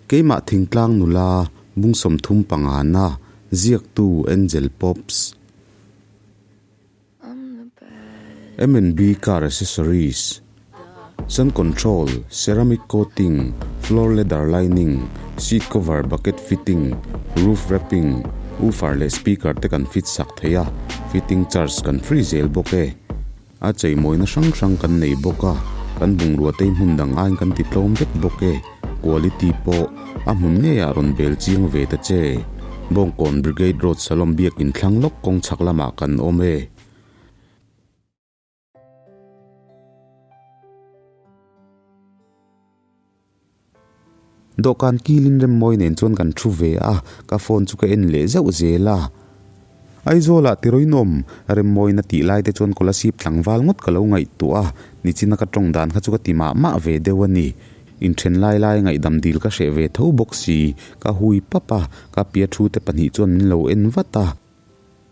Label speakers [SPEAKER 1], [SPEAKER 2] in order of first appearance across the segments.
[SPEAKER 1] Keimah thingtlang nula bung 35 na ziaktu Angel Pops. M&B Car Accessories, Sun Control, Ceramic Coating, Floor Leather Lining, Seat Cover Bucket Fitting, Roof Wrapping, Woofer leh Speaker te kan fit sak thei a, fitting charge kan free zel bawk e. A cheimawina hrang hrang kan nei bawk a, kan bungrua te hi hmun dang aiin kan ti tlawm vek bawk e. Quality pawh a hmun ngeiah rawn bel chiang ve ta che. Bawngkawn Brigade Road Salom biakin thlang lawk kawng chhak lamah kan awm e. Dawhkan kilin remmawi nen chuan kan thu ve a, ka phone chu ka en leh zauh zel a. Aizawlah tirawinawm remmawina tih lai te chuan Kolasib tlangval ngawt ka lo ngaihtuah a, nichina ka tawng dan kha chu ka ti mah mah ve deuh a ni. Inthen lai lai ngaihdam dil ka hreh ve tho bawk si, ka hui pap a, ka pia thu te pahnih chuan min lo en vat a.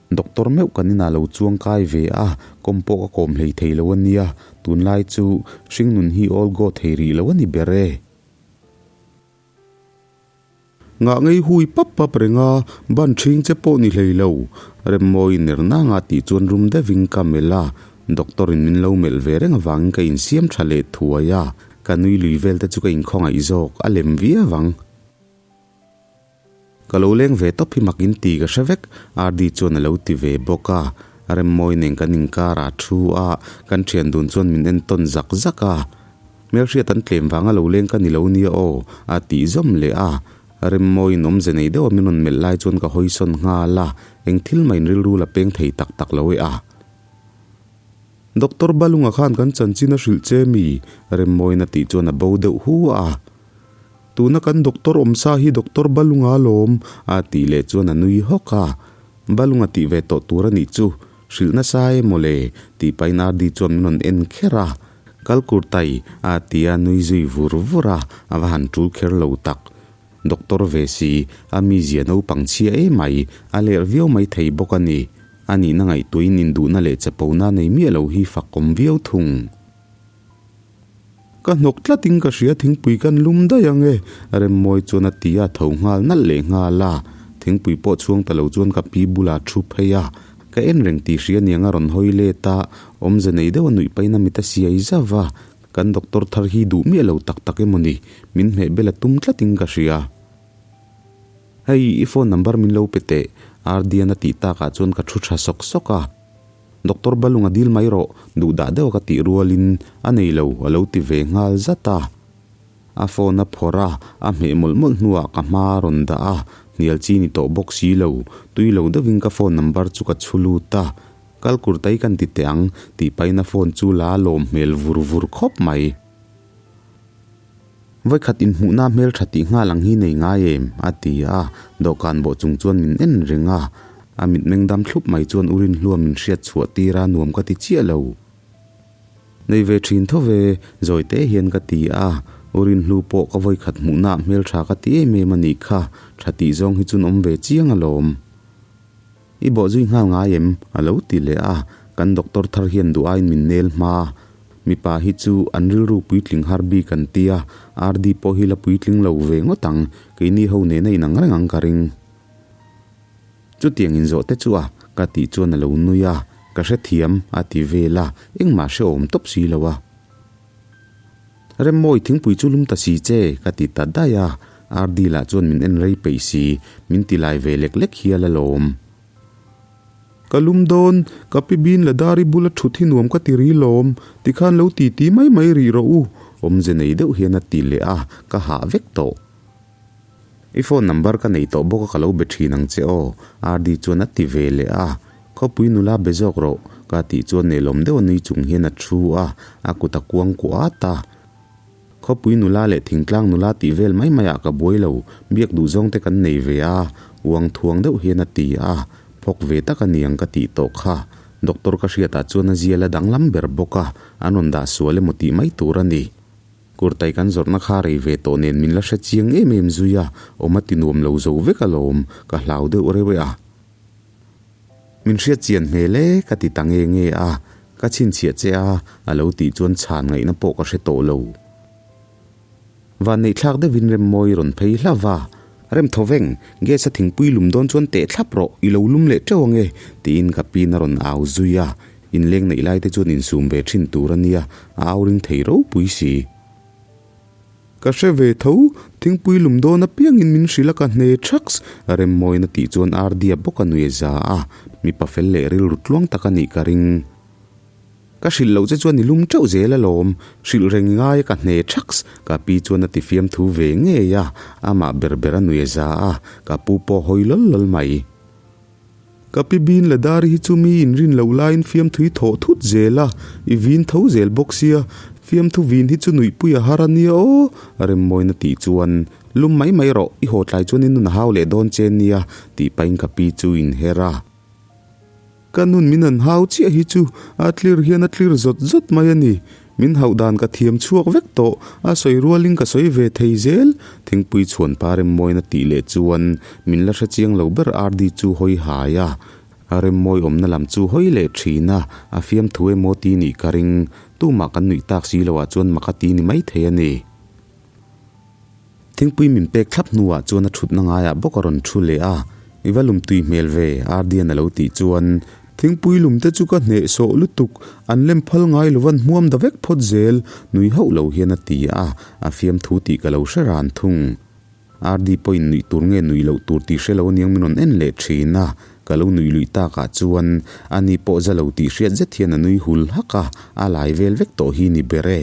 [SPEAKER 1] Doctor meuh kan inah lo chuang kai ve a, kawm pawh ka kawm hlei thei lo a nia, tunlai chu hringnun hi all go thei rih lo a ni ber e. Ngah ngei hui pap pap reng a, ban ṭhing che pawh ni hlei lo, Remmawi ner nanga tih chuan rum deuhin ka melh a, doctor in min lo melh ve reng avangin ka insiam ṭha leh thuai a, ka nui lui vel te chu ka inkhawngaih zawk, a lem viau ang. Ka lo leng ve tawp hi mak in ti ka hre vek, RD chuan a lo ti ve bawk a. Remmawi nen kan inkar ah thu a, kan thian dun chuan min en tawn zak zak a. Hmelhriat an tlem vanga lo leng ka ni lo nia aw, a tih zawm leh a. Remmawiin awmze nei deuha min rawn melh lai chuan ka hawi sawn nghal a, eng thil mahin rilru la peng thei tak tak lo e a. Doctor Balunga khan kan chanchin a hrilh che mi? Remmawiin a tih chuan a bo deuh hu a. Tuna kan doctor awmsa hi Doctor Balunga alawm, a tih leh chuan a nui hawk a. Balunga tih ve tawh tur a nih chu, hrilh nasa e mawle, tih pahin RD chuan min rawn en kher a. Kal kur tai, a ti a nui zui vur vur a, a va han tul kher lo tak. Doctor ve si, a mizia naupang chhia emai, a lerh viau mai thei bawk a ni. A nihna ngaihtuahin induhna leh chapona nei miah lo hi fakawm viau thung. Ka hnawk tlatin ka hria thingpui kan lum daih ang e, Remmawi chuan a ti a, tho nghal nalh leh nghal a. Thingpui pawh chhuang ta lo chuan ka pi bulah thu phei a, ka en reng tih hria niang a rawn hawi let a, awmze nei deuh a nuih pahin a mit a siai zauh va, kan doctor thar hi duh miah lo tak tak emaw ni, min hmeh bel a tum tlatin ka hria. Hei, i phone number min lo pe teh, Ardian a tih takah chuan ka thu tha sawk sawk a. Doctor Balung a dil mai rawh, duh dah deuh a ka tih rualin a nei lo a lo ti ve nghal zat a. A phone a phawrh a, a hmeh mawlh mawlh hnuah ka hma a rawn dah a, hnial chi ni tawh bawk si lo, tui lo deuhin ka phone number chu ka chhu lut a. Kal kur tai kan ti teh ang, tih pahin a phone chu la lawm hmel vur vur khawp mai. Vawikhat inhmuhna hmeltha tih nghal ang hi nei ngai em? a ti a, dawhkan bawh chung chuan min en reng a. A mitmeng dam thlup mai chuan u Rinhlua min hriat chhuah tir a, nuam ka ti chiah lo. Nei ve thin tho ve, zawi te hian ka ti a, u Rinhlu pawh ka vawikhat hmuhnaah hmeltha ka ti em em a nih kha, tha tih zawng hi chun awm ve chiang alawm. I bawh zui nghal ngai em? a lo ti leh a, kan doctor thar hian duh aiin min nel hma. Mipa hi chu an rilru puitling har bik an tia, RD pawh hi la puitling lo ve ngawt ang, keini ho nena inang reng ang ka ring. Chutiang inzawh te chu a, ka tih chuan a lo nui a, ka hrethiam a ti vel a, engmah hrehawm tawp si lo a. Remmawi thingpui chu lum ta si che, ka ti ta daih a, RD lah chuan min en rei peih si, min ti lai ve lek lek hial alawm. Ka lum dawn, ka pi bin la dari bula thut hi nuam ka ti ri lawm, tikhan lo ti ti mai mai rih rawh u, awmze nei deuh hian a ti leh a, ka hah vek tawh. I phone number ka nei tawh bawk a ka lo be thin ang che aw, RD chuan a ti ve leh a. Khawpui nula be zawk rawh, ka tih chuan nelawm deuh a nui chung hian a thu a, a kut a kuang kuah at a. Khawpui nula leh thingtlang nula tih vel mai mai ah ka buai lo, biak duh zawng te kan nei ve a, uang thuang deuh hian a ti a, phawk ve tak a niang ka tih tawh kha. Doctor ka hriatah chuan a zial a danglam ber bawk a, an rawn dah sual emaw tih mai tur a ni. Kurtai kan zawrhna kha rei ve tawh nen min la hre chiang em em zui a, awm a ti nuam lo zo vek alawm, ka hlau deuh reuh e a. Min hriat chian hmel e, ka ti ta nge nge a, ka chhinchhiah che a, a lo tih chuan chhan ngaihna pawh ka hre tawh lo. Vanneihthlak deuhin Remmawii rawn phei hlauh va. Rem tho veng, gas a thingpui lum dawn chuan teh thlap rawh, i lo lum leh teuh ange, tiin ka pin a rawn au zui a. Inleng neih lai te chuan insum ve thin tur a nia, a au ring thei ropui si. Ka hre ve tho, thingpui lum dawn apiangin min hrilh a ka hne thaks, Remmawina tih chuan Ardia bawk a nui a za a, mipa fel leh rilru tluang tak a nih ka ring. Ka hrilh loh che chuan i lum teuh zel alawm, hrilh reng i ngai a ka hne thaks, ka pi chuan a ti fiamthu ve ngei a, amah ber ber a nui a za a, ka pu pawh hawi lawl lawl mai. Ka pi bin la dar hi chu mi inrin loh laiin fiamthu i thawh thut zel a, i vin tho zel bawk sia, fiamthu vin hi chu nuihpui a har a nia aw, Remmawina tih chuan, Lum mai mai rawh, i haw tlai chuan i nun a hau leh dawn che nia, tih pahin ka pi chu inher a. Ka nun min han hau chiah hi chu a tlir hian a tlir zawt zawt mai a ni. Min hauh dan ka thiam chhuak vek tawh, a sawi rualin ka sawi ve thei zel. Thingpui chhuan pa Remmawina tih leh chuan min la hre chiang lo ber RD chu hawi hai a. Remmawi awmna lam chu hawi leh thin a, a fiamthu emaw ti nih ka ring. Tumah kan nuih tak si loah chuan mak a ti ni maithei a ni. Thingpui min pek thlap hnuah chuan a thutna ngaiah bawk a rawn thu leh a, I va lum tui hmel ve, Ardian a lo tih chuan. Thingpui lum te chu ka hneh sawh lutuk, an lem phal ngai lo van hmuam da vek phawt zel, nui hauh lo hian a ti a, a fiamthu tih ka lo hre ran thung. Ardi pawhin nuih tur nge nuih loh tur tih hre lo aniang min rawn en leh thin a, ka lo nuih luih takah chuan ani pawh za lo tih hriat zet hian a nui hul hak a, a lai vel vek tawh hi ni ber e.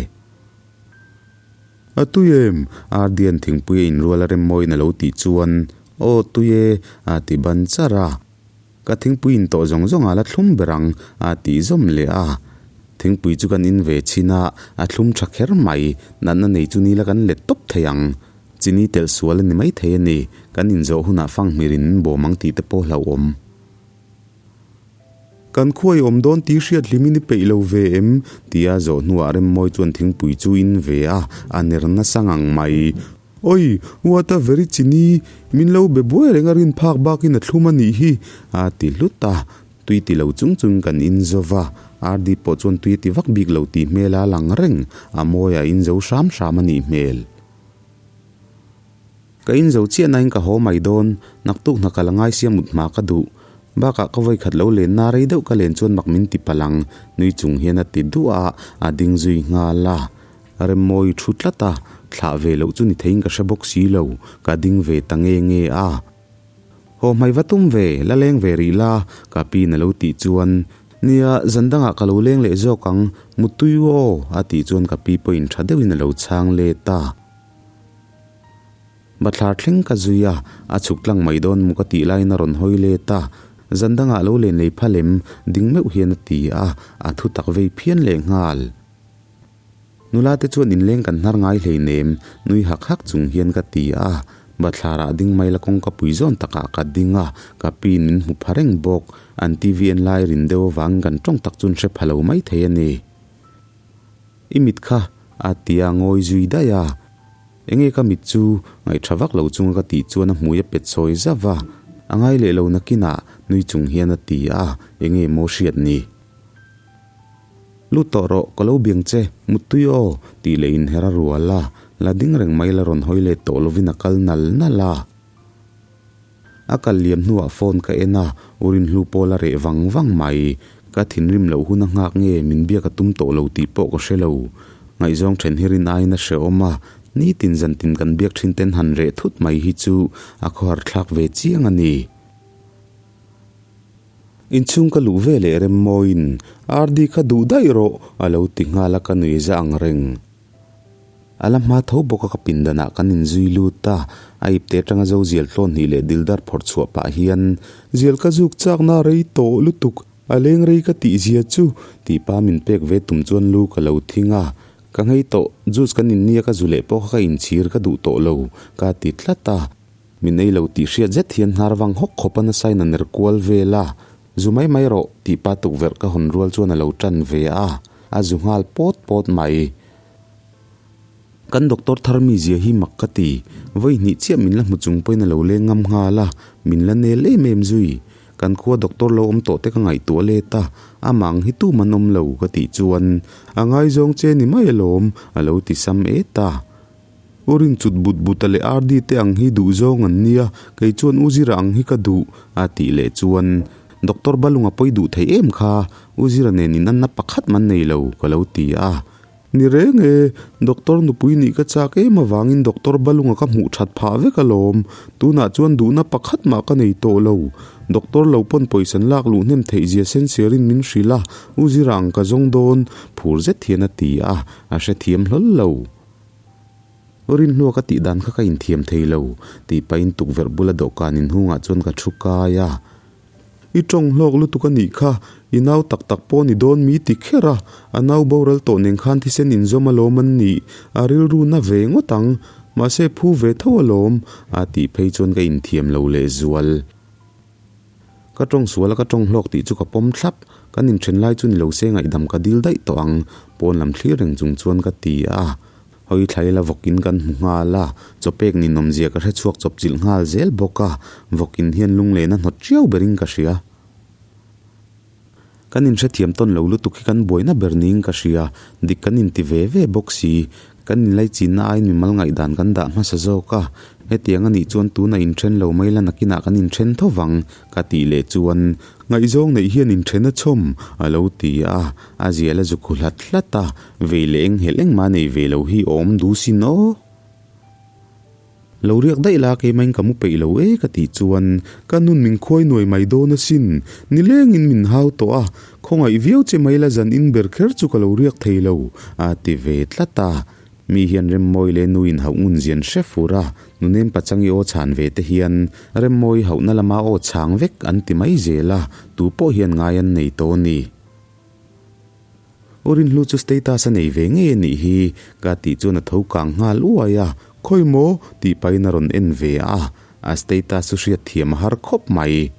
[SPEAKER 1] A tui em? Ardian thingpui a inrual a rem mawiin a lo tih chuan, Aw tui e, a ti ban char a. Ka thingpui in tawh zawng zawng a la thlum ber ang, a tih zawm leh a. Thingpui chu kan in ve chhin a, a thlum tha kher mai, natna nei chu nila kan let tawp thei ang. Chini telh sual a ni maithei a ni, kan inzawh hunah fanghmirin min bawm ang tih te pawh hlauhawm. Kan khuai awm dawn tih hriat hlimin i peih lo ve em? Tia zawh hnuah Remmawi chuan thingpui chu in ve a, a ner nasa ngang mai. Oi, what a very chini, min lo be buai reng a rin phak bakin a thlum a nih hi, a ti hlut a. Tui ti lo chung chung kan in zo va, RD pawh chuan tui a ti vak bik lo tih hmel a lang reng, a mawi a in zo hram hram a nih hmel. Ka in zo chiah nain ka haw mai dawn, naktuk hna ka la ngai sia mut hma ka duh. Bakah ka vawi khat lo len na rei deuh ka len chuan mak min ti palh ang, nui chung hian a ti duah a, a ding zui nghal a. Remmawi thu tlat a, thlah ve loh chu ni theiin ka hre bawk si lo, ka ding ve ta nge nge a. Haw hmai va tum ve, la leng ve rih la, ka piin a lo tih chuan, Nia, zan dangah ka lo leng leh zawk ang, muttui u aw, a tih chuan ka pi pawhin tha deuhin a lo chhang let a. Bathlar thleng ka zui a, a chhuk tlang mai dawn maw ka tih laiin a rawn hawi let a, zan dangah lo len lei phal em? Ding meuh hian a ti a, a thu tak vei phian leh nghal. Nula te chuan inleng kan hnar ngai hleinem, nui hak hak chung hian ka ti a, bathlarah ding mai la kawngka pui zawn takah ka ding a, ka piin min hmu pha reng bawk, an TV en lai rin deuh avangin kan tawng tak chu an hre pha lo maithei a ni. I mit kha a ti a ngawi zui daih a. Enge ka mit chu ngaihṭha vak lo chunga ka tih chuan a hmui a pet sawi zauh a, a ngai leh lo nakinah nui chung hian a ti a, enge maw hriat ni? Lut tawh rawh, ka lo biang che, muttui aw, tih leh inher a rual a, la ding reng mai la rawn hawi let tawh lovin a kal nal nal a. A kal liam hnuah phone ka en a, u Rinhlu pawl a reh vang vang mai. Ka thinrim loh hun a nghak nge min biak a tum tawh lo tih pawh ka hre lo. Ngaihzawng then hi rin aiin a hrehawm a, nitin zantin kan biak thin ten han reh thut mai hi chu a khawhar thlak ve chiang a ni. Inchhung ka luh ve leh Remmawiin, RD kha duh daih rawh a lo ti nghal a ka nui za ang reng. A la hma tho bawk a ka pindanah kan inzui lut a, a ipte atanga zo zial tlawn hnih leh dil dar phawrh chhuah pah hian, Zial ka zuk chakna a rei tawh lutuk, a leng rei ka tih zia chu, tih pa min pek ve tum chuan lu ka lo thing a, Ka nghei tawh, juice kan in nia ka zu leh pawh kha ka inchhir ka duh tawh lo, ka ti tlat a. Min ei lo tih hriat zet hian hnar vang hawk khawp a nasa in a ner kual vel a, Zu mai mai rawh, tih pa tukverh ka hawn rual chuan a lo tan ve a, a zu nghal pawt pawt mai. Kan doctor thar mi zia hi mak ka ti, vawi hnih chiah min la hmu chung pawhin a lo leng ngam nghal a, min la nel em em zui. Kan khua doctor lo awm tawh te ka ngaihtuah let a, amah ang hi tum an awm lo ka tih chuan, A ngaizawng che ni mai alawm, a lo ti sam et a. U Rinchut but buta leh RD te ang hi duh zawng an nia, kei chuan U Zira ang hi ka duh, a tih leh chuan Doctor Balunga pawi duh thei em kha, U Zira nen inanna pakhat man nei lo, ka lo ti a. Ni reng e, Doctor nupui nih ka chak em avangin Doctor Balunga ka hmuh that phah vek alawm. Tunah chuan duhna pakhat mah ka nei tawh lo. Doctor lo pawn pawisa lak luh hnem theih zia sensiarin min hrilh a, U Zira ang ka zawng dawn, phur zet hian a ti a, a hrethiam hlawl lo. Rinhlua ka tih dan kha ka inthiam thei lo, tih pahin tukverh bula dawhkan inhungah chuan ka thu kai a. I tawng hlawk lutuk a nih kha, i nau tak tak pawh ni dawn mi ti kher a, a nau boral tawh nen khan thisen inzawm alawm an nih, a rilru na ve ngawt ang, mahse phu ve tho alawm, a tih phei chuan ka inthiam lo lehzual. Ka tawng sual a ka tawng hlawk tih chu ka pawm thlap, kan inthen lai chu ni lo se ngaihdam ka dil daih tawh ang, pawn lam thlir reng chung chuan ka ti a. Hawi thlai la vawkin kan hmu nghal a, chawpek ninawmzia ka hre chhuak chawp chilh nghal zel bawk a, vawkin hian lunglehna hnawt chiau berin ka hria. Kan inhrethiam tawn lo lutuk hi kan buaina ber niin ka hria, dik kan inti ve ve bawk si. Kan inlaichinna aiin mimal ngaihdan kan dah hmasa zawk a, hetiang a nih chuan tuna inthen lo mai la nakinah kan inthen tho vang, ka tih leh chuan ngaihzawng neih hian inthen a chhawm, a lo ti a, a zial a zu khu hlat hlat a, vei leh enghelh engmah nei ve lo hi awm duh sin aw. Lo riak daih la keimahin ka mu peih lo e ka tih chuan ka nun min khuai nuai mai dawn asin, nilengin min hau tawh a, khawngaih viau che mai la zan in ber kher chu ka lo riak thei lo a ti ve tlat a. Mi hian Remmawi leh nu in hauh ngun zian hre fur a, nunem pachangi aw chhan ve te hian Remmawi hauhna lama aw chhang vek an ti mai zel a, tu pawh hian ngai an nei tawh a ni. U Rinhlu chu status a nei ve ngei a nih hi, ka tih chuan a tho kang nghal uai a, Khawi maw? tih pahin a rawn en ve a, a status chu hriat thiam a har khawp mai.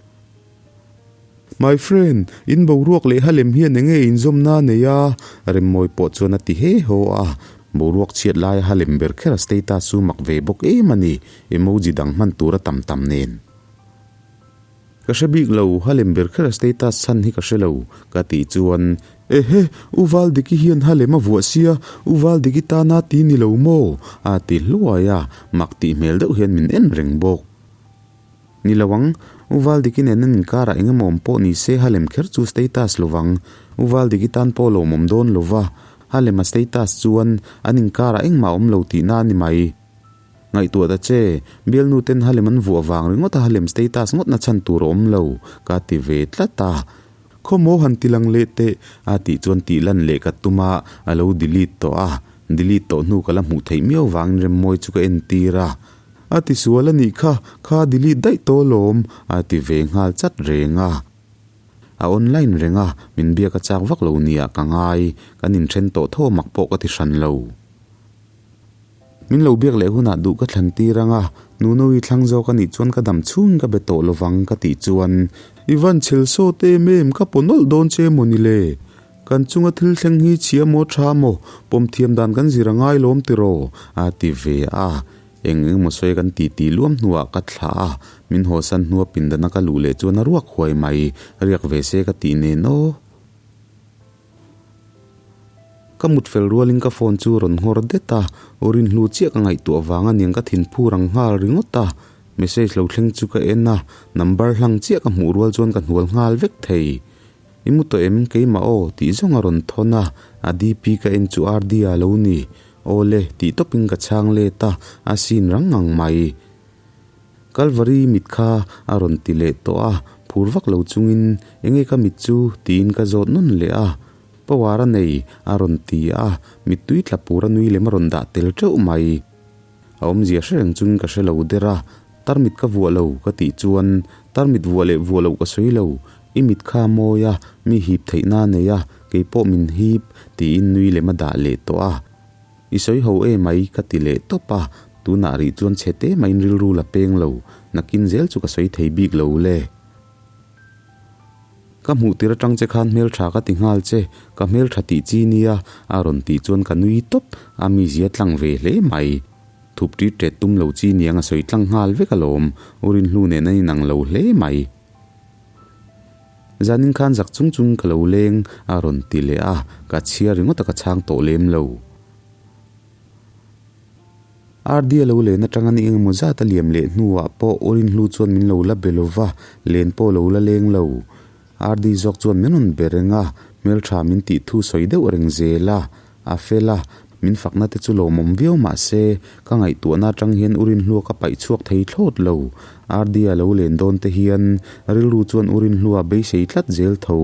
[SPEAKER 1] My friend, in boruak leh halem hian enge inzawmna a nei a? Remmawi pawh chuan a ti he haw a, boruak chhiat laia halem ber kher a status chu mak ve bawk em a ni, emoji dang hman tur a tam tam nen. Ka hre bik lo, Halem ber kher a status chhan hi ka hre lo, ka tih chuan, Ehe, U Valdiki hian Halem a vuah sia, U Valdiki tana ti ni lo maw? a ti hluai a, mak tih hmel deuh hian min en reng bawk. Ni lo ang, U Valdiki nen an inkarah eng emaw awm pawh ni se Halem kher chu status lo vang, U Valdiki tan pawh lawmawm dawn lo va, Halem a status chuan an inkarah engmah a awm lo tihna a ni mai. Ngaihtuah ta che, bialnu ten Halem an vuah vang ringawt a Halem status ngawt na chhan tur a awm lo, ka ti ve tlat a. Khawmaw han ti lang leh teh, a tih chuan tih lan leh ka tum a, a lo delete tawh a. Delete tawh hnu ka la hmuh theih miau vangin Remmawi chu ka entir a. A ti sual a nih kha, kha delete daih tawh alawm, a ti ve nghal chat reng a. A online reng a, min biak a chak vak lo nia ka ngai, kan inthen tawh tho mak pawh ka ti hran lo. Min lo biak leh hunah duh ka thlan tir ang a, Nunoui thlang zawk a nih chuan ka dam chhungin ka be tawh lovang ka tih chuan, I van chhel sawt em em, ka paw nawlh dawn che maw ni le? Kan chunga thil thleng hi chhia maw tha maw, pawm thiam dan kan zir a ngai lawm tiraw? a ti ve a. Eng eng maw sawi kan ti tih luam hnuah ka thlah a, min hawsan hnua pindana ka luh leh chuan a ruak huai mai, riak ve se ka tih nen aw. Ka mut fel rualin ka phone chu rawn nghawr det a, aw rinhlu chiah ka ngaihtuah vang a niang ka thinphu rang nghal ringawt a, message lo thleng chu ka en a, number hlang chiah ka hmuh rual chuan ka hnual nghal vek thei. I mu tawh em keimah aw tih zawng a rawn thawn a, a DP ka en chu RD a lo ni. Aw le tih tawpin ka chhang let a, a scene rang ngang mai. Kalvari mit kha a rawn ti leh tawh a, phur vak lo chungin, Enge ka mit chu? tiin ka zawt nawn leh a. Power a nei, a rawn ti a, mittui tla pur a nui lem a rawn dah tel teuh mai. A awmzia hre reng chungin ka hre lo der a, Tarmit ka vuah lo, ka tih chuan, Tarmit vuah leh vuah loh ka sawi lo, i mit kha a mawi a, mi hip theihna a nei a, keipawh min hip, tiin nui lem a dah leh tawh a. I sawi ho e mai ka ti leh tawp a, tunah rih chuan chhe te maiin rilru la peng lo, nakin zel chu ka sawi thei bik lo le. Ka hmuh tir atang che khan hmeltha ka ti nghal che, ka hmeltha tih chi nia a rawn tih chuan ka nui tawp, a mizia tlang ve hle mai. Thup tit tet tum lo chi niang a sawi tlang nghal vek alawm, u Rinhlu nen an inang lo hle mai. Zanin khan zak chung chung ka lo leng a rawn ti leh a, ka chhiar ringawt a ka chhang tawh lem lo. Ardi a lo len atanga ni engemaw zat a liam leh hnuah pawh Urinhlu chuan min lo la be lo va, len pawh lo la leng lo. Ardi zawk chuan min rawn be reng a, hmeltha min tih thu sawi deuh reng zel a, a fel a, min fakna te chu lawmawm viau mah se, ka ngaihtuahna atang hian Urinhlua ka paih chhuak thei thlawt lo. Ardi a lo len dawn te hian rilru chuan Urinhlua a beisei tlat zel tho.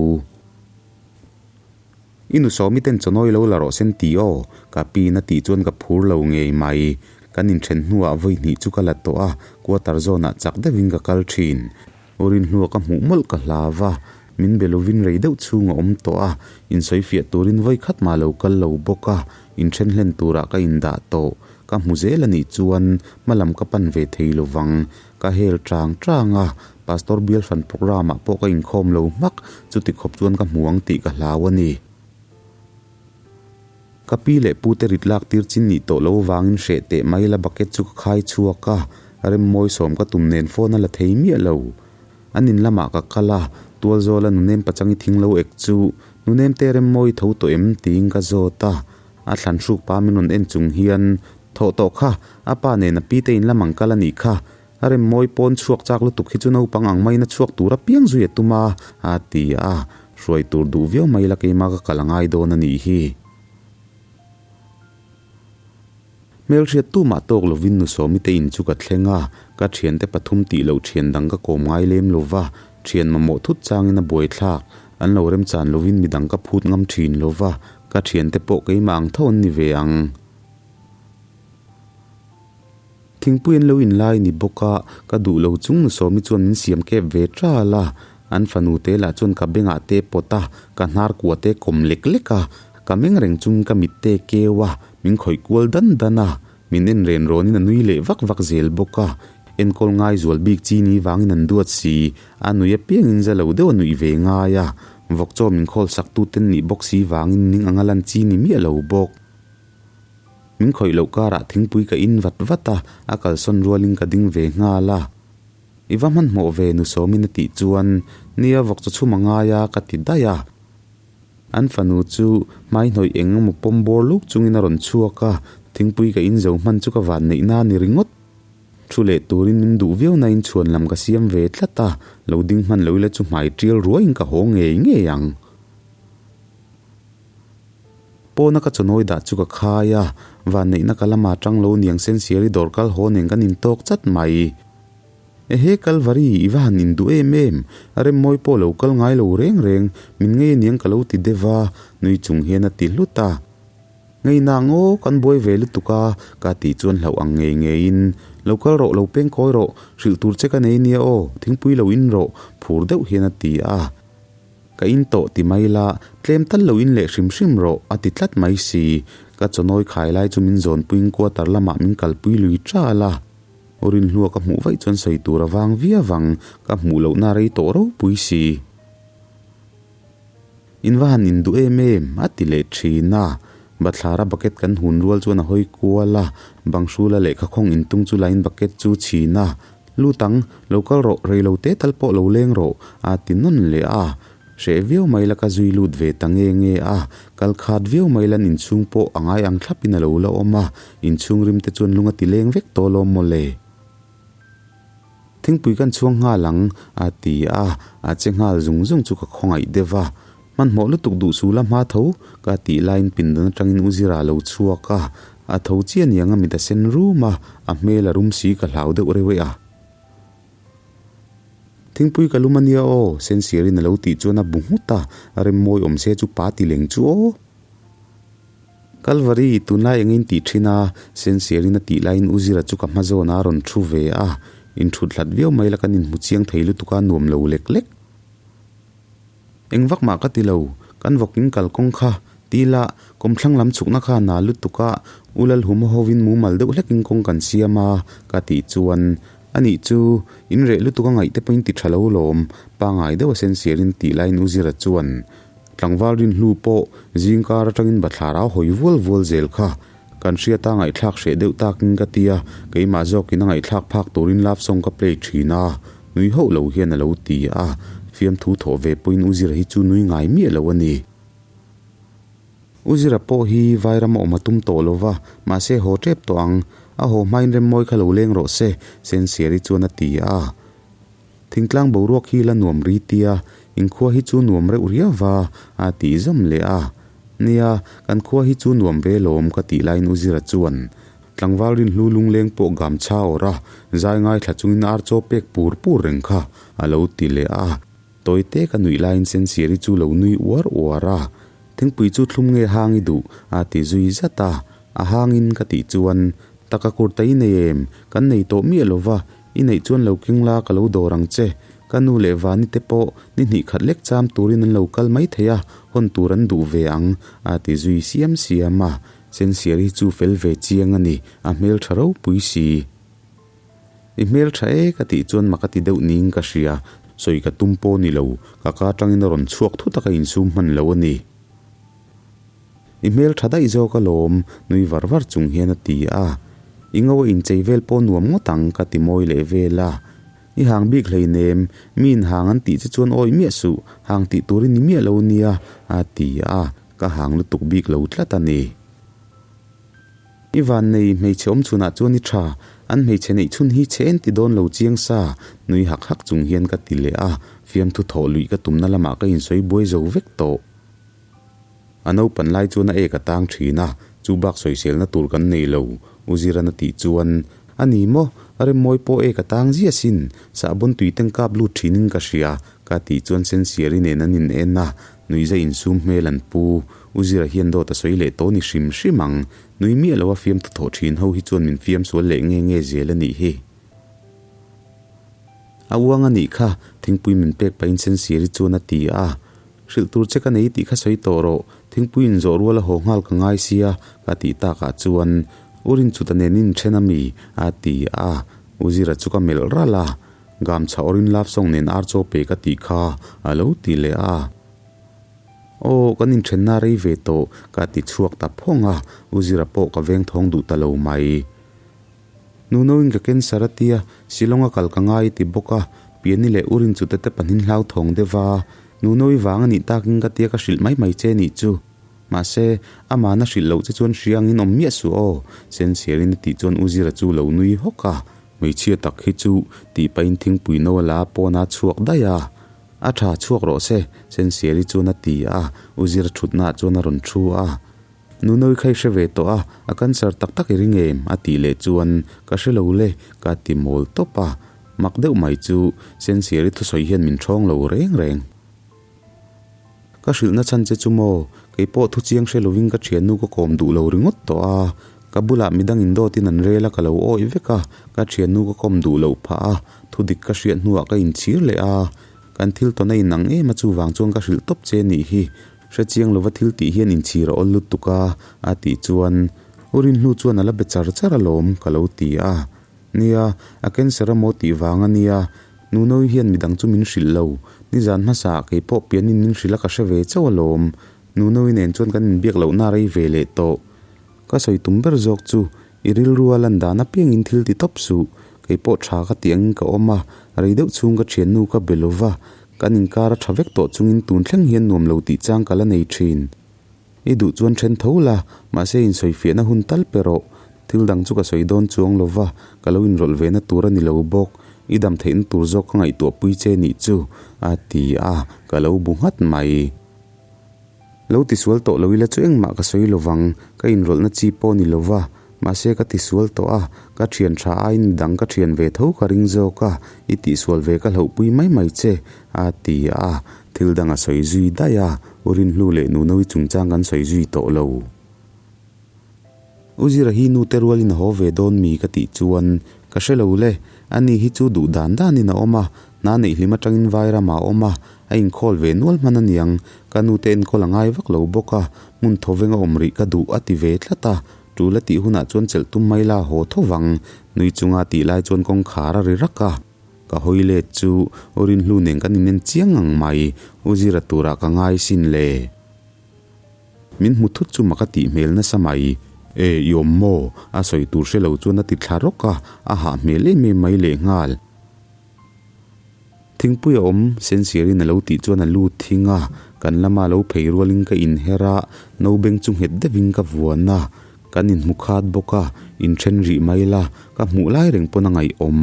[SPEAKER 1] I nu Sawmi ten chawnawi lo la rawh sen ti aw, ka pi in a tih chuan ka phur lo ngei mai. Kan inthen hnuah vawi hnih chu ka la tawh a, quarter zawnah chak deuhin ka kal thin. U Rinhlua ka hmuh mawlh ka hlau va, min be lovin rei deuh chhung a awm tawh a, insawi fiah turin vawi khat mah lo kal lo bawk a, inthen hlen turah ka indah tawh. Ka hmu zel a nih chuan hmalam ka pan ve thei lovang. Ka hel chang chang a, Pastor bial hran programme ah pawh ka inkhawm lo hmak, chuti khawp chuan ka hmu ang tih ka hlau a ni. Ka pi leh pu te rit lak tir chin nih tawh lo vangin hreh teh mai la bucket chu ka khai chhuak a, Remmawi sawm ka tum nen phone a la thei miah lo. An in lamah ka kal a, Tualzawla nunem pachang i thing lo ek chu nunem te Remmawi tho tawh em tiin ka zawt a, A thlan hruk pa min rawn en chung hian, Thawh tawh kha, a pa nen a pi te in lam ang kal a nih kha. A rem mawi pawn chhuak chak lutuk hi chu naupang ang maiin a chhuak tur apiang zui a tum a, a ti a. Hruai tur duh viau mai la keimah ka kal a ngai dawn a nih hi. Hmelhriat tumah tawk lovin nu Sawmi te in chu ka thleng a, ka thiante pathum tih loh thian dang ka kawm ngai lem lo va, thian mamawh thut changin a buaithlak. An lo remchan lovin midang ka phut ngam thin lo va, Ka thiante pawh keimah ang tho an ni ve ang. Thingpui an lo inlai ni bawk a, ka duh lo chung nu Sawmi chuan min siam kep ve ṭal a. An fanu te lah chuan ka bengah te pawt a, ka hnar kua te kawm lek lek a. Ka meng reng chungin ka mit te keu a, min khawih kual dan dan a. Min en ren rawnin a nui leh vak vak zel bawk a. Enkawl ngai zual bik chi ni vangin an duat si, a nui apiangin za lo deuh a nuih ve ngai a. Vawk chaw min khawl sak tu ten nih bawk si vangin ning anga lan chi ni miah lo bawk. Min khawih loh karah thingpui ka in vat vat a, a kalsawn rualin ka ding ve nghal a. I va hmanhmawh ve nu Sawmin a tih chuan, Nia vawk chaw chhum a ngai a ka ti daih a. An fanu chu hmai hnawih eng emaw pawm bawr luk chungin a rawn chhuak a, thingpui ka in zo hman chu ka van neih na a ni ringawt. Thu leh turin min duh viau nain chhuan lam ka siam ve tlat a, lo ding hman lo ila chu hmai tial ruaiin ka haw ngei ngei ang. Pawna ka chawnawi dah chu ka khai a, vanneihna ka lama tang lo niang sensiari dawr kal haw nen kan intawk chat mai. Ehe Kalvari, i va han induh em em, a remmawi pawh lo kal ngai lo reng reng, min ngei aniang ka lo ti deuh a, nui chung hian a ti hlut a. Ngei nang aw, kan buai ve lutuk a, ka tih chuan hlauh ang ngei ngeiin, Lo kal rawh, lo peng kawi rawh, hrilh tur che ka nei nia aw, thingpui lo in rawh, phur deuh hian a ti a. Ka in tawh ti mai la, tlem tal lo in leh hrim hrim rawh, a ti tlat mai si. Ka chawnawi khai lai chu min zawnpuiin quarter lamah min kalpui lui ṭal a. Aw Rinhlua ka hmuh vaih chuan sawi tur a vang viau ang, ka hmuh lohna rei tawh ropui si. In va han induh em em, a ti leh thin a. Bathlara bucket kan hun rual chuan a hawi kual a, bang hrula lehkha khawng intung chu lain bucket chu chhin a. Lut ang, lo kal rawh, rei lo te tal pawh lo leng rawh, a ti nawn leh a. Hreh viau mai la ka zui lut ve ta nge nge a, kal khat viau mai lan inchhung pawh a ngai ang thlapin a lo la awm a, inchhung rim te chuan lung a ti leng vek tawh alawm mawle. Thingpui kan chhuang nghal ang, a ti a, a che nghal zung zung chu ka khawngaih deuh a. Hmanhmawh lutuk duh su la hma tho, ka tih laiin pindan atangin U Zira a lo chhuak a, a tho chiah niang a mit a sen rum a, a hmel a rum si ka hlau deuh reuh e a. Thingpui ka lum a nia aw, Sensiarin a lo tih chuan a bu nghut a, a rem mawi awm se chu pa ti leng chu aw. Kalvari, tunlai engin tih thin a, Sensiarin a tih laiin U Zira chu ka hma zawnah a rawn thu ve a, inthut hlat viau mai la kan inhmu chiang thei lutuk a nuam lo lek lek. Eng vak mah ka ti lo, kan vawking kalkawng kha ti la, kawmthlang lam chhukna kha na lutuk a, U Lalhuma hovin mumal deuh hlekin kawng kan siam a, ka tih chuan, A nih chu, in reh lutuk a ngaih te pawhin ti tha lo lawm, pangai deuh a sensiarin tih laiin U Zira chuan, Tlangval rinhlu pawh zingkar atangin bathlar a hawi vual vual zel kha, kan hriata ngaihthlak hreh deuh takin ka ti a, keimah zawkin a ngaihthlak phak turin love song ka play thin a, nui hauh lo hian a lo ti a, fiamthu thawh ve pawhin U Zira hi chu nui ngai miah lo a ni. U Zira pawh hi Vairama awm a tum tawh lo va, mahse haw tep tawh ang. A haw hmain Remmawi kha lo leng rawh se, Sensiari chuan a ti a. Thingtlang boruak hi la nuam ri tia, inkhua hi chu nuam reuh riau va, a tih zawm leh a. Nia, kan khua hi chu nuam ve lawm ka tih laiin U Zira chuan tlangval rinhlu lungleng pawh gamchha awrh a, zai ngaithla chungin ar chaw pek pur pur reng kha a lo ti leh a. Tawi te ka nuih laiin Sensiari chu lo nui uar uar a, Thingpui chu thlum nge hang i duh? a ti zui zat a. A hangin ka tih chuan, Taka kurta i nei em? Kan nei tawh miah lo va, i neih chuan lo keng la ka lo dawr ang che. Ka nu leh Vani te pawh ni hnih khat lek cham turin an lo kal mai thei a, hawn tur an duh ve ang, a ti zui siam siam a. Sensiari chu fel ve chiang a ni, a hmeltha ropui si. I hmel tha e ka tih chuan mak a ti deuh niin ka hria, sawi ka tum pawh ni lo, ka ka atangin a rawn chhuak thut a ka insum hman lo a ni. I hmel tha daih zawk alawm, nui var var chung hian a ti a. I ngo a inchei vel pawh nuam ngawt ang ka ti mawi leh vel a. I hang bik hleinem, miin hang an tih che chuan awih miah suh, hang tih tur i ni miah lo nia, a ti a, ka hang lutuk bik lo tlat a ni. I vannei hmeichhe awm chhunah chuan i tha, an hmeichhe neih chhun hi chhe en ti dawn lo chiang sa, nui hak hak chung hian ka ti leh a, fiamthu thawh luih ka tumna lamah ka insawi buai zo vek tawh. A naupan lai chuan a ek a tang thin a, chu bak sawiselna tur kan nei lo, U Ziran a tih chuan, A ni maw, Remmawi pawh ek a tang ziah sin, sahbawn tui teng kap lut thinin ka hria, ka tih chuan Sensiari nen an in en a, Nuiza insum hmel an pu. U Zira hian dawt a sawi leh tawh ni hrim hrim ang. Nui miah lo a fiam thu thawh thin ho hi chuan min fiam sual leh nge nge zel a nih hi. A uang a nih kha, thingpui min pek pahin Sensiri chuan a ti a. Hrilh tur che ka nei tih kha sawi tawh rawh, thingpui inzawh rual a haw nghal ka ngai sia, ka tih takah chuan U Rinchuta nen in then a mi? a ti a. U Zira chu ka melh ralh a. Gamchha awrin love song nen ar chaw pe ka tih kha a lo ti leh a. Aw, kan inthenna rei ve tawh, ka ti chhuak ta phawng a, U Zira pawh ka veng thawng duh ta lo mai. Nunoin ka cancer a tia, Shillong a kal ka ngai i ti bawk a, Piani leh U Rinchute te pahnin hlauthawng deuh a, Nunoi vang a nih takin ka tia ka hrilh mai mai che nih chu. Mahse, amahna hrilh loh che chuan hria angin awm miah suh aw, Sensiarin a tih chuan U Zira chu lo nui hawk a. Hmeichhia tak hi chu tih pahin thingpui no a la pawn a chhuak daih a. A tha chhuak rawh se, Sensiari chuan a ti a, U Zira thutnaah chuan a rawn thu a. Nunawi kha i hre ve tawh a, a cancer tak tak i ring em? a tih leh chuan, Ka hre lo le, ka ti mawl tawp a. Mak deuh mai chu Sensiari thusawi hian min ṭhawng lo reng reng. Ka hrilhna chhan che chu maw, kei pawh thu chiang hre lovin ka thiannu ka kawm duh lo ringawt tawh a, ka bulah midang indawtin an rel a ka lo awih vek a, ka thiannu ka kawm duh loh phah a, thu dik ka hriat hnuah ka inchhir leh a, kan thil tawn a inang em a chuvang chuan ka hrilh tawp che nih hi, hre chiang lova thil tih hian inchhir a awl lutuk a, a tih chuan U Rinhlu chuan a la be char char alawm ka lo ti a. Nia, a cancer a maw tih vang a nia, Nunoui hian midang chu min hrilh lo. Nizan hmasa ah kei pawh pianin min hrilh a ka hre ve chauh alawm. Nunoui nen chuan kan inbiak lohna rei ve leh tawh. Ka sawi tum ber zawk chu, i rilru a lan dan apiangin thil ti tawp suh. Kei pawh tha ka tih angin ka awm a, rei deuh chhung ka thiannu ka be lo va, kan inkar a tha vek tawh chungin tun thleng hian nuam lo tih chang ka la nei thin. I duh chuan then tho la, mahse insawifiahna hun tal pe rawh. Thil dang chu ka sawi dawn chuang lo va, ka lo inrawlh ve na tur a ni lo bawk. I dam theihna tur zawk ka ngaihtuahpui che nih chu, a ti a, ka lo bu nghat mai. Lo tisual tawh lo ila chu engmah ka sawi lo vang, ka inrawlhna chi pawh ni lo va, mahse ka tisual tawh a, ka thian tha aiin midang ka thian ve tho ka ring zawk a, i tihsual ve ka hlauhpui mai mai che, a ti a, thil dang a sawi zui daih a. U Rinhlu leh Nunoui chungchang kan sawi zui tawh lo. U Zira hi nute rualin a haw ve dawn mi ka tih chuan ka hre lo le, ani hi chu duh dan danin a awm a, hna neih hlim atangin vai ramah a awm a, a inkhawl ve nual hman aniang, ka nute enkawl a ngai vak lo bawk a, hmun thawveng a awm rih ka duh a ti ve tlat a, tul a tih hunah chuan chelh tum mai la haw tho vang, nui chunga tih lai chuan kawngkhar a ri rak a. Ka hawi let chu U Rinhlu nen kan inen chiang ang mai, U Zira turah ka ngai sin le. Min hmu thut chu mak a tih hmel nasa mai. E, i awm maw? A sawi tur hre lo chuan a ti thla rawk a, a hah hmel em em mai lehnghal. Thingpui a awm, Sensiarin a lo tih chuan a lut thing a, kan lama lo phei rualin ka inher a, no beng chu nghet deuhin ka vuan a. Kan inhmu khat bawk a, inthen rih mai la, ka hmuh lai reng pawn a ngaihawm.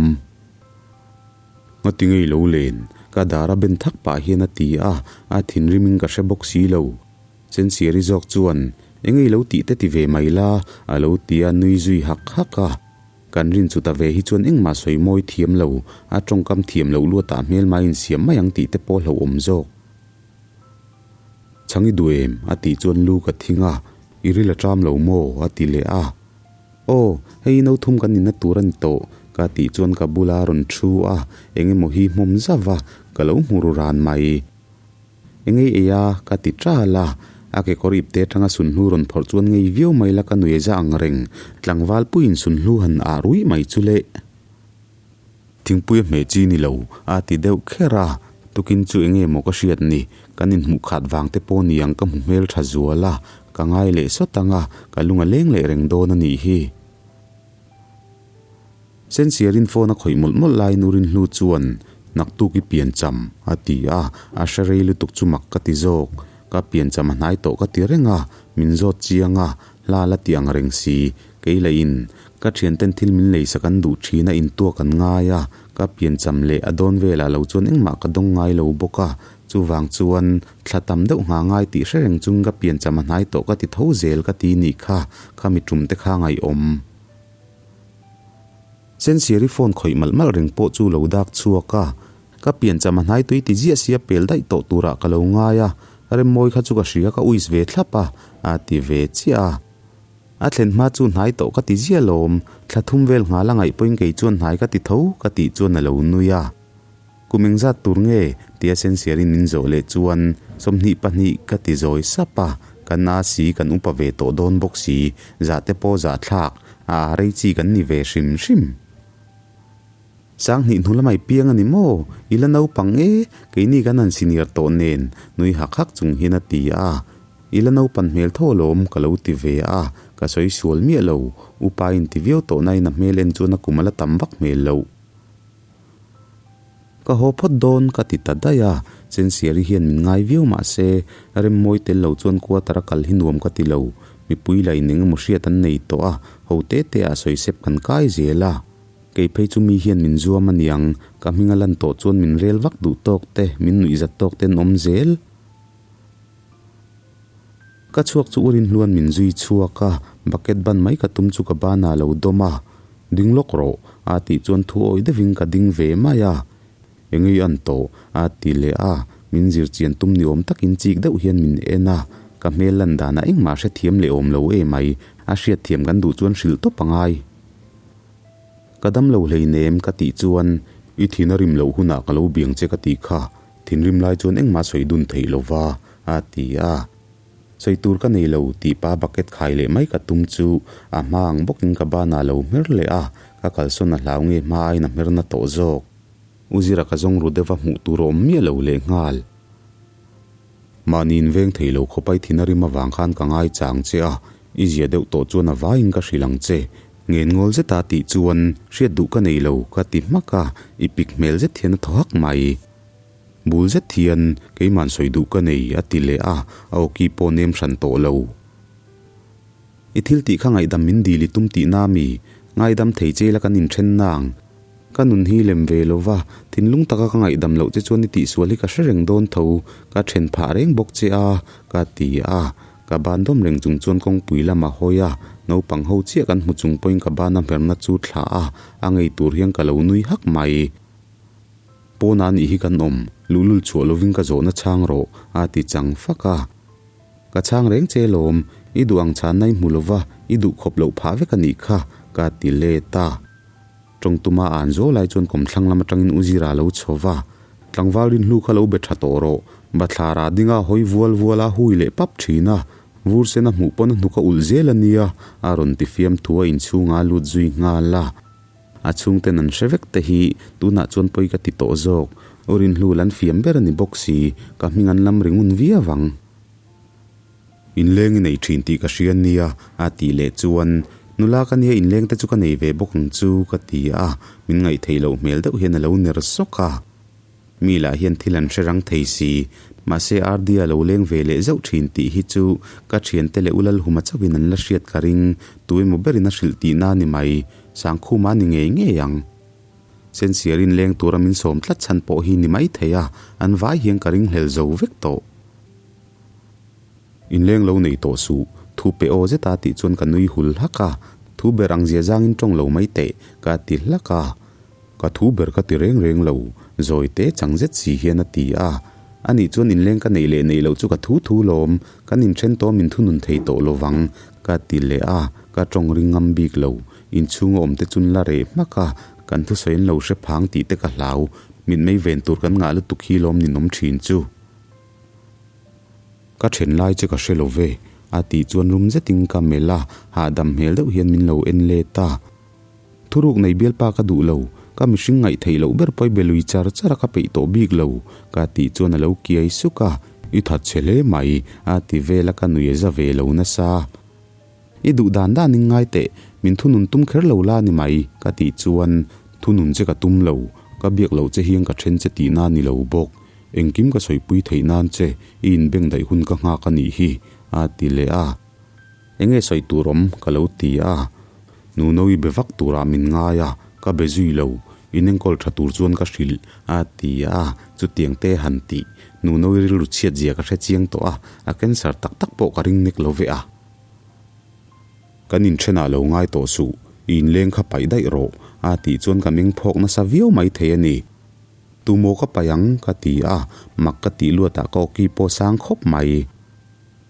[SPEAKER 1] Ngati ngei lo len, ka dar a ben thak pah hian a ti a, a thinrim in ka hre bawk si lo. Sensiari zawk chuan, Eng ei lo tih te ti ve mai la, a lo ti a, nui zui hak hak a. Kan rin chu ta ve hi chuan engmah sawi mawi thiam lo, a tawngkam thiam loh luatah hmelma insiam mai ang tih te pawh hlauhawm zawk. Chhang i duh em? a tih chuan lu ka thing a, I ril a ṭam lo maw? a ti leh a. Aw, hei no thum kan inna tur a ni tawh, ka tih chuan ka bula rawn ṭhu a, eng emaw hi hmawm zauh a, ka lo hmu ru ran mai. Eng ei ei a? ka ti ṭal a, a kekawr ipte aṭanga sunhlu rawn phawrh chuan ngei viau mai la ka nuih za ang reng, tlangval puiin sunhlu han ah ruih mai chu le. Thingpui a hmeh chi ni lo, a ti deuh kher a, tukin chu eng nge maw ka hriat ni, kan inhmuh khat vang te pawh ni ang ka hmu hmel tha zual a, ka ngai leh sawt ang a, ka lung a leng leh reng dawn a nih hi. Sensiarin phone a khawih mawlh mawlh laiin U Rinhlu chuan, Naktuk i piancham, a ti a, a hre rei lutuk chu mak ka ti zawk. Ka piancham a hnai tawh ka ti reng a, min zawt chiang a, hla la ti ang reng si, kei lah in ka thianten thil min leisak an duh thin a intuak an ngai a, ka piancham leh a dawn velah lo chuan engmah ka dawng ngai lo bawk a, chuvang chuan thla tam deuh ngha ngai tih hre reng chung ka piancham a hnai tawh ka ti tho zel ka ti nih kha, khami tum te kha ngaihawm. Sensiari phone khawih malh malh reng pawh chu lo dak chhuak a, ka piancham a hnai tui ti ziah sia pel daih tawh turah ka lo ngai a, Remmawi kha chu ka hria ka uis ve thlap a, a ti ve chiah a. A thlen hma chu hnai tawh ka ti ziah lawm, thla thum vel nghal a ngaih pawhin kei chuan hnai ka ti tho ka tih chuan a lo nui a. Kum engzat tur nge? tia Sensiarin min zawh leh chuan 22 ka ti zawi sap a, kan a si kan upa ve tawh dawn bawk si, zah te pawh zah thlak a rei chi kan ni ve hrim hrim. 2000 hnu lamah i piang a ni maw? I la naupang e, keini kan han senior tawh nen, nui hak hak chung hian a ti a. I la naupan hmel tho alawm ka lo ti ve a, ka sawi sual miah lo, upa in ti viau tawh nain a hmel en chuan a kum a la tam vak hmel loh. Ka haw phawt dawn ka ti ta daih a, Sensiari hian min ngai viau mah se, Remmawi tel lo chuan quarter a kal hi nuam ka ti lo, mipui la in eng emaw hriat an nei tawh a, ho te te ah sawi sep kan kai zel a. Kei phei chu mi hian min zuam a niang, ka hming a lan tawh chuan min rel vak duh tawk te, min nuih zat tawk te an awm zel. Ka chhuak chu Urin hluan min zui chhuak a, bucket ban mai ka tum chu ka banah a lo dawm a, Ding lawk rawh, a tih chuan thu awih deuhin ka ding ve mai a. Engei an tawh, a ti leh a, min zir chian tum ni awm takin chik deuh hian min en a, ka hmel lan danah engmah hrethiam leh awm lo emai, a hriatthiam kan duh chuan hrilh tawp a ngai. Ka dam lo hleinem ka tih chuan i thin a rim loh hunah ka lo biang che ka tih kha, thinrim lai chuan engmah sawi dun theih lo va, a ti a. Sawi tur ka nei lo tih pa bucket khai leh mai ka tum chu a hma ang bawkin ka banah lo hmer leh a, ka kalsawn a hlau nge hma aiin a hmer na tawh zawk. U Zira ka zawng ru deuh va hmuh tur a awm miah lo leh nghal. Mahni inveng thei lo khawp a i thin a rim avang khan ka ngai chang che a, i zia deuh tawh chuan a vaiin ka hrilh ang che. Ngen ngawl zeta tih chuan hriat duh ka nei lo ka ti hmak a, i pik hmel zet hian a thaw hak mai. Bul zet hian keiman sawi duh ka nei a ti leh a, a awki pawh nem hran tawh lo. I thil tih kha ngaihdam min dil i tum tihna mi? Ngaidam thei che ila kan inthen nang. Ka nun hi lem ve lo va, thinlung taka ka ngaihdam loh che chuan i tihsual hi ka hre reng dawn tho, ka then phah reng bawk che a, ka ti a. Ka ban dawm reng chung chuan kawngpui lam a hawi a, naupang ho chiah kan hmu chung pawhin ka bana hmerna chu thlah a, a ngei tur hian ka lo nui hak mai. Pawnah nih hi kan awm, luhlul chhuah lovin ka zawhna chhang rawh, a ti chang fak a. Ka chhang reng che lawm, i duh ang chhanna i hmu lova, i duh khawp loh phah vek a nih kha, ka ti let a. Tawngtuma a an zawl lai chuan kawmthlang lam atangin U Zira a lo chho va, Tlangval rinhlu kha lo be tha tawh rawh, bathlar ah dinga hawi vual vual a hui leh pap thin a, vur sen a hmuh pawn a hnuk a ulh zel a nia, a rawn ti fiamthu a inchhungah a lut zui nghal a. A chhungten an hre vek te hi tunah chuan pawi ka ti tawh zawk. U Rinhlu lan fiam ber a ni bawk si, ka hming an lam ringun viau ang. Inleng i nei thin tih ka hria nia, a tih leh chuan, Nula ka nia inleng te chu ka nei ve bawk ang chu, ka ti a, min ngaihtheih loh hmel deuh hian a lo ner sawk a. Mi lah hian thil an hre rang thei si. Mahse RD a lo leng ve leh zauh thin tih hi chu ka thiante leh U Lalhuma chauhin an la hriat ka ring, tu emaw berin a hrilh tihna a ni mai. Sangkhuma a ni ngei ngei ang. Sensiar in leng tura min sawm tlat chhan pawh hi ni mai thei a, an vai hian ka ringhlel zo vek tawh. Inleng lo nei tawh suh, thu pe aw zeta tih chuan ka nui hul hlak a, thu ber ang zia zangin tawng lo mai teh, ka ti hlak a. Ka thu ber ka ti reng reng lo, zawi te chang zet si hian a ti a. Anih chuan inleng ka neih leh neih loh chu ka thu thu lawm, kan inthen tawh min thunun thei tawh lovang, ka ti leh a, ka tawng ring ngam bik lo. Inchhunga awm te chun la reh hmak a, kan thusawi an lo hre phang tih te ka hlau, mitmei ven tur kan ngah lutuk hi lawm ninawm thin chu. Ka then lai che ka hre lo ve, a tih chuan rum zetin ka melh a, hahdam hmel deuh hian min lo en let a. Thuruk nei bialpa ka duh lo, ka mihring ngaih theih loh ber pawi be lui char char a ka peih tawh bik lo, ka tih chuan a lo kiai suk a, I that chhe hle mai, a ti vel a ka nui a za ve lo nasa. I duh dan dan in ngai teh, min thunun tum kher lo la ni mai, ka tih chuan thunun che ka tum lo, ka biak loh che hian ka then che tihna ni lo bawk. Engkim ka sawipui theih nan che i inbeng daih hun ka nghak a nih hi, a ti leh a. Enge sawi tur awm? ka lo ti a. Nuno-i be vak turah min ngai a, ka be zui lo, inenkawl tha tur chuan ka hrilh, a ti a. Chutiang te han tih, Nuno-i rilru chhiat zia ka hre chiang tawh a, a cancer tak tak pawh ka ring nek lo ve a. Kan inthenah lo ngai tawh suh, i inleng kha paih daih rawh, a tih chuan ka meng phawk nasa viau mai thei a ni. Tumaw ka paih ang? ka ti a, mak ka tih luatah ka awki pawh sang khawp mai.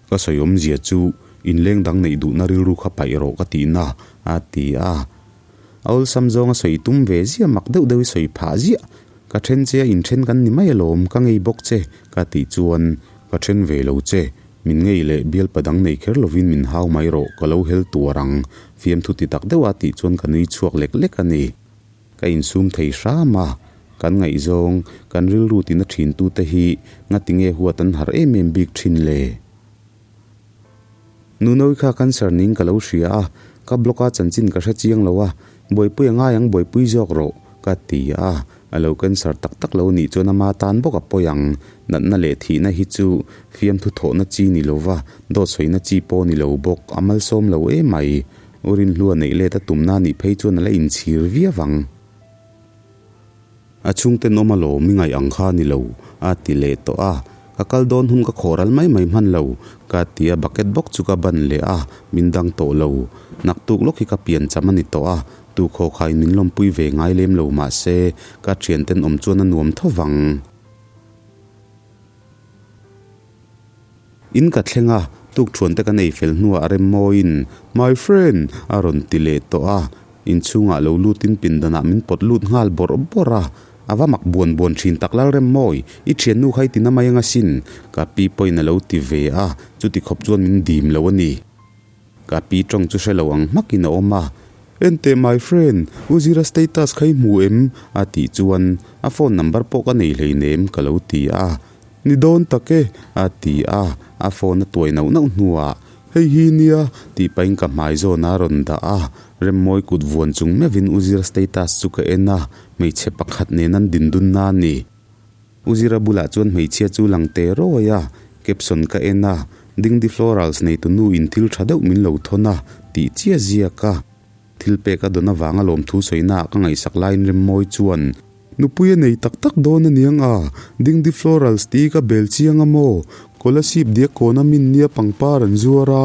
[SPEAKER 1] Ka sawi awmzia chu inleng dang neih duhna rilru kha paih rawh ka tihna, a ti a. A awlsam zawnga sawi tum ve ziah mak deuh deuh i sawi phah ziah. Ka then che a inthen kan ni mai alawm, ka ngei bawk che, ka tih chuan ka then ve lo che. Min ngei leh bialpa dang nei kher lovin min hau mai rawh, ka lo hel tuar ang, fiamthu ti tak deuha tih chuan ka nui chhuak lek lek a ni. Ka insum thei hram a, kan ngaihzawng, kan rilru tina thintute hi ngatinge huat an har em em bik thin le? Nunawi kha cancer ning ka lo hria a, ka blog a chanchin ka hre chiang lo a, buaipui a ngai ang buaipui zawk rawh, ka ti a, a lo cancer tak tak lo nih chuan ama tan bawk a pawi ang, natna leh thihna hi chu fiamthu thawhna chi ni lova, dawt sawina chi pawh ni lo bawk, a malsawm lo emai. U Rinhlua neih let a tumna nih phei chuan a la inchhir viau ang. A chhungten awm alawm i ngaih ang kha ni lo, a ti leh tawh a. Ka kal dawn hun ka khawh ral mai mai hman lo, ka ti a, bucket bawk chu ka ban leh a, min dang tawh lo. Naktuk lawk hi ka pian cham a ni tawh a, tu khaw khain min lawmpui ve ngai lem lo mah se, ka thianten awm chuan a nuam tho vang. In ka thleng a, tukthuan te kan ei fel hnuah Remmawiin, My friend! a rawn ti leh tawh a. Inchhungah lo lutin pindanah min pawt lut nghal bawrh bawrh a. A va mak buan buan thin tak Lalremmawi, i thiannu kha i ti na mai anga sin, ka pi pawhin a lo ti ve a, chuti khawp chuan min dim lo a ni. Ka pi tawng chu hre lo ang hmakin a awm a. Enteh my friend, U Zira status kha i hmu em? a tih chuan a phone number pawh ka nei hleinem ka lo ti a. Ni dawn tak e, a ti a, a phone a tuai nauh nauh hnuah, Hei hi nia, tih pahin ka hmai zawn a rawn dah a. Remmawi kut vuan chung meuhin U Zira status chu ka en a, hmeichhe pakhat nen an dindunna a ni. U Zira bulah chuan hmeichhia chu lang teh rawi a, caption ka en a, Dingdi Florals neitu nu in thil tha deuh min lo thawn a, tih chiah ziak a. Thil pek a dawn avanga lawmthu sawina ah ka ngaihsak laiin Remmawi chuan, Nupui a nei tak tak dawn a niang a, Dingdi Florals tih ka bel chiang a maw? Kolasib diak kawna min nia pangpar an zuar a,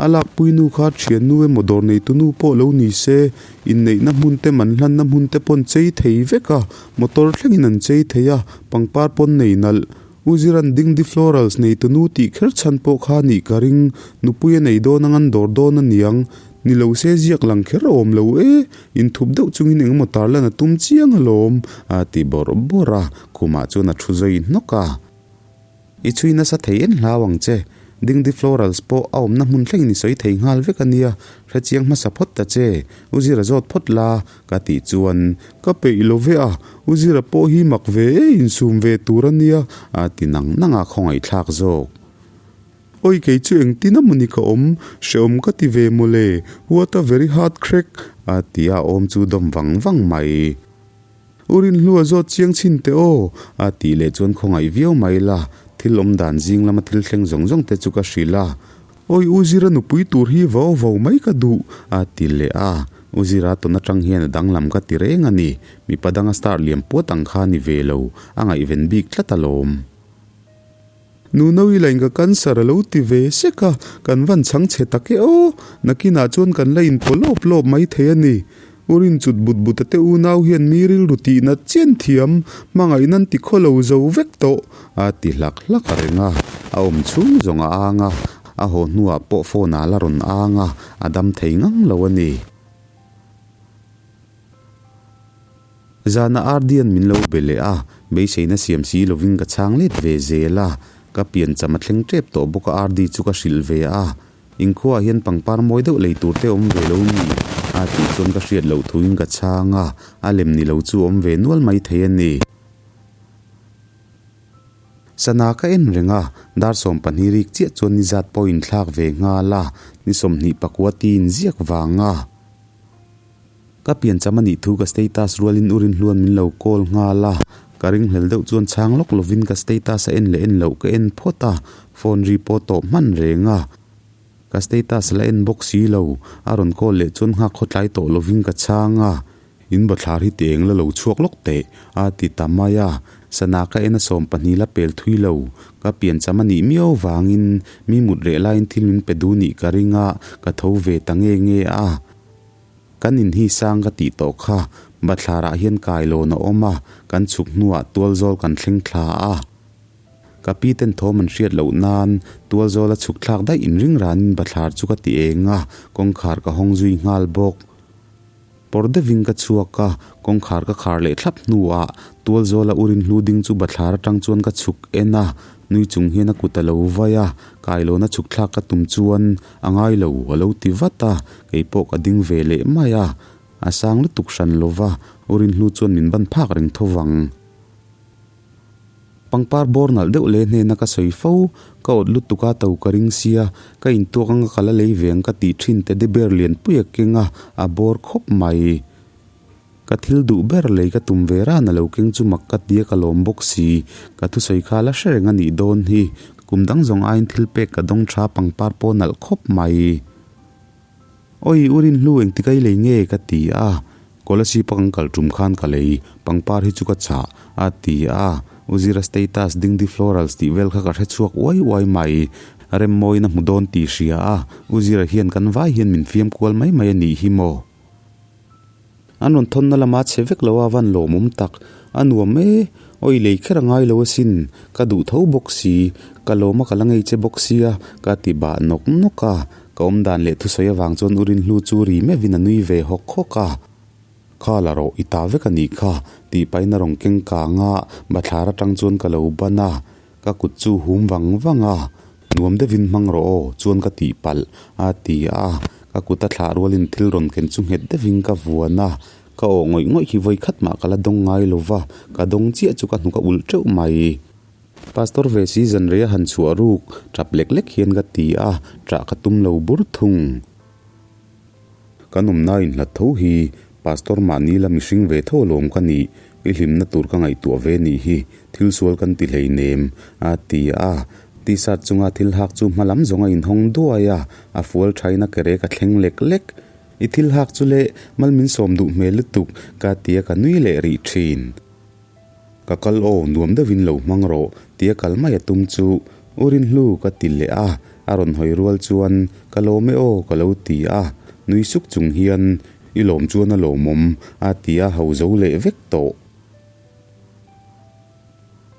[SPEAKER 1] a lakpui nu kha thiannu emaw dawr neitu nu pawh lo ni se, inneihna hmun te man hlanna hmun te pawn chei thei vek a, Motor thlengin an chei thei a, pangpar pawn nei nalh. U Ziran Dingdi Florals neitu nu tih kher chhan pawh kha nih ka ring, nupui a nei dawn ang an dawr dawn a niang. Ni lo se ziak lang kher a awm lo e, inthup deuh chungin engemaw tarlan a tum chiang alawm, a ti bawrh bawrh a, khumah chuan a thu zawi hnawk a. I chhui nasa thei en hlau ang che. Dingdi Florals pawh a awmna hmun thlengin i sawi thei nghal vek a nia, hrechiang hmasa phawt ta che. U Zira zawt phawt la, ka tih chuan ka peih lo ve a, U Zira pawh hi mak ve e, insum ve tur a nia, a ti nang nang a, khawngaihthlak zawk. Awi kei chu engtin a mawni ka awm, hrehawm ka ti ve mawle, what a very hard crack, a ti a, awm chu dawm vang vang mai. U Rinhlua zawt chiang chhin teh aw, a tih leh chuan khawngaih viau mai la. Thil awm dan zing lama thil thleng zawng zawng te chu ka hrilh a. Awi U Zira nupui tur hi vau vau mai ka duh, a ti leh a. U Zira tawn atang hian a danglam ka ti reng a ni. Mipa danga star liam puat ang kha a ni ve lo, a ngaihven bik tlat alawm. Nuno i lain ka cancer a lo ti ve sek a, kan van chhang chhe tak e aw, nakinah chuan kan la inpaw lawp lawp mai thei a ni. U Rinchut but but a te unau hian mi rilru tihna chian thiam, hmangaih nan ti khaw lo zo vek tawh, a ti hlak hlak a reng a, a awm chhung zawng a ang a, a haw hnuah pawh phone ah la rawn ang a, a dam thei ngang lo a ni. Zana Ardian min lo be leh a, beiseina siam si lovin ka chhang let ve zel a, ka piancham a thleng tep tawh bawk a Ardi chu ka hrilh ve a, Inkhuaah hian pangpar mawi deuh lei tur te awm ve lo mi? a tih chuan ka hriat loh thuin ka chhang a, a lem ni lo chu awm ve nual mai thei a ni. Sana ka en reng a, dar 12 rik chiah chuan ni zat pawh inthlak ve nghal a, ni 24 tiin ziak vang a. Ka piancham a nih thu ka status rualin u Rinhluan min lo call nghal a, ka ringhlel deuh chuan chhang lawk lovin ka status a en leh en loh ka en phawt a, phone ri pawh tawp hman reng a. Ka status la en bawk si lo, a rawn call leh chuan nghak khawtlai tawh lovin ka chhang a. In bathlar hi ti eng la lo chhuak lawk teh, a ti ta mai a. Sana ka en a 12 la pel thui lo, ka piancham a nih miau vangin mi mut reh laiin thil min pe duh nih ka ring a, ka tho ve ta nge nge a. Kan in hi sang ka tih tawh kha, bathlarah hian kailawn a awm a, kan chhuk hnuah tualzawl kan thleng thla a. Ka pi ten thawm an hriat loh nan tualzawl a chhuk thlak daih inring ranin bathlar chu ka ti eng a, kawngkhar ka hawng zui nghal bawk. Pawr deuhin ka chhuak a, kawngkhar ka khar leh thlap hnuah tualzawla u rinhlu ding chu bathlar atang chuan ka chhuk en a, nui chung hian a kut a lo vai a, kailawn a chhuk thlak ka tum chuan A ngai lo, a lo ti vat a, kei pawh ka ding ve leh mai a. A sang lutuk hran lo va, u Rinhlu chuan min ban phak reng tho vang. Pangpar bawr nalh deuh leh hnena ka sawi fo, ka awt lutuk a to ka ring sia, ka intuak anga ka la lei ve ang ka tih thin teddy bear lianpui a keng a, a bawr khawp mai. Ka thil duh ber lei ka tum ve ran a lo keng chu mak ka tia ka lawm bawk si. Ka thusawi kha la hre reng a nih dawn hi. Kum dang zawng aiin thil pek ka dawng tha pangpar pawh nalh khawp mai. Awi u Rinhlu engtik ai lei nge ka ti a. Kolasip a kan kal tum khan ka lei pangpar hi chu ka chah a ti a. U Zira status Dingdi Florals tih vel kha ka hre chhuak uai uai mai. Remmawina hmu dawn tih hria a. U Zira hian kan vai hian min fiam kual mai mai a nih hi maw. An rawn thawnna lama chhe vek lo a van lawmawm tak. A nuam e, awi lei kher a ngai lo asin, ka duh tho bawk si, ka lawm a ka la ngei che bawk sia, ka ti bah nawk nawk a. Ka awm dan leh thusawi avang chuan u Rinhlu chu ri meuhin a nui ve hawk hawk a. Kha la rawh, i ta vek a nih kha, tih pahin a rawn keng kang a, bathlar atang chuan ka lo ban a. Ka kut chu hum vang vang a, Nuam deuhin hmang rawh aw, chuan ka tih palh, a ti a. Ka kut a thlah rualin thil rawn ken chu nghet deuhin ka vuan a. Ka awh ngawih ngawih hi vawi khat mah ka la dawng ngai lo va, ka dawng chiah chu ka hnuk a ulh teuh mai. Pastor ve si zan rei a han chhuah ruk, tap lek lek hian ka ti a, ṭah ka tum lo bur thung. Kan awmna inhlat tho hi Pastor mahni la mihring ve tho alawm ka nih, i hlimna tur ka ngaihtuah ve nih hi, thil sual kan ti hleinem, a ti a. T-shirt chunga thil hak chu hma lam zawng a inhawng duai a, a fual thain a ke rek a thleng lek lek. I thil hak chu le, mal min sawm duh hmel lutuk, ka ti a ka nui leh rih thin. Ka kal aw, nuam deuhin lo hmang rawh, tia kal mai a tum chu U Rinhlu ka ti leh a, a rawn hawi rual chuan Ka lawm e aw ka lo ti a, nui suk chung hian I lawm chuan a lawmawm a ti a ho zo leh vek tawh.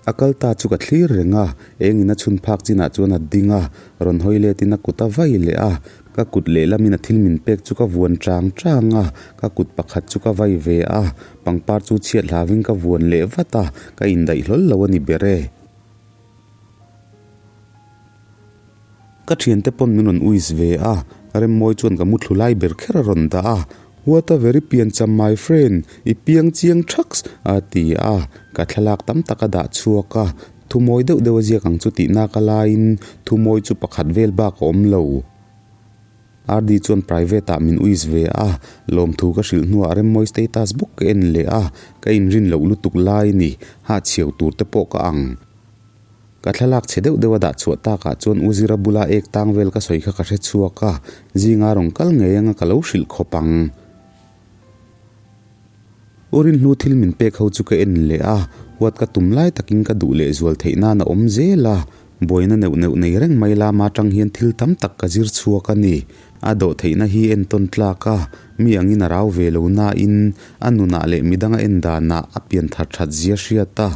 [SPEAKER 1] A kal ta chu ka thlir reng a, engin a chhun phak chinah chuan a ding a, rawn hawi letin a kut a vai leh a, ka kut lehlamin a thil min pek chu ka vuan chang chang a, ka kut pakhat chu ka vai ve a, pangpar chu chhiat hlavin ka vuan leh vat a, ka indaih hlawl lo a ni ber e. Ka thiante pawn min rawn uis ve a, Remmawi chuan ka muthlu lai ber kher a rawn dah a, What a very piancham my friend, i piang chiang thaks a ti a, ka thlalak tam tak a dah chhuak a, thumawi deuh deuh a ziak ang chu tih nak a laiin thumawi chu pakhat vel bak a awm lo. RD chuan private ah min uis ve a, lawmthu ka hrilh hnuah Remmawi status bawk ka en leh a, ka inrin loh lutuk lai ni, hahchhiau tur te pawh ka ang. Ka thlalak chhe deuh deuh a dah chhuah takah chuan U Zira bula ek tang vel ka sawi kha ka hre chhuak a, zinga rawn kal ngei anga ka lo hrilh khawp ang. U Rinhlu thil min pek ho chu ka en leh a, huat ka tum lai takin ka duh leh zual theih nan a awm zel a, buaina neuh neuh nei reng mai lama atang hian thil tam tak ka zir chhuak a ni. A dawh theihna hi entawn tlak a, mi angin a rau ve lo nain a nunah leh midang a en danah a pian thar that zia hriat a,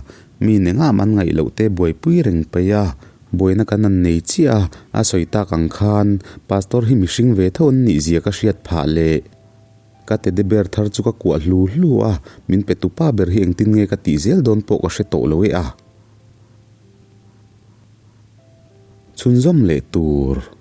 [SPEAKER 1] mi nengam an ngaih loh te buaipui reng peih a, buaina kan an nei chiah a, a sawi tak ang khan Pastor hi mihring ve tho an nih zia ka hriat phah leh. Ka teddy bear thar chu ka kuah hlu hlu a, min pe tu pa ber hi engtin nge ka tih zel dawn pawh ka hre tawh lo e a. Chhunzawm leh tur.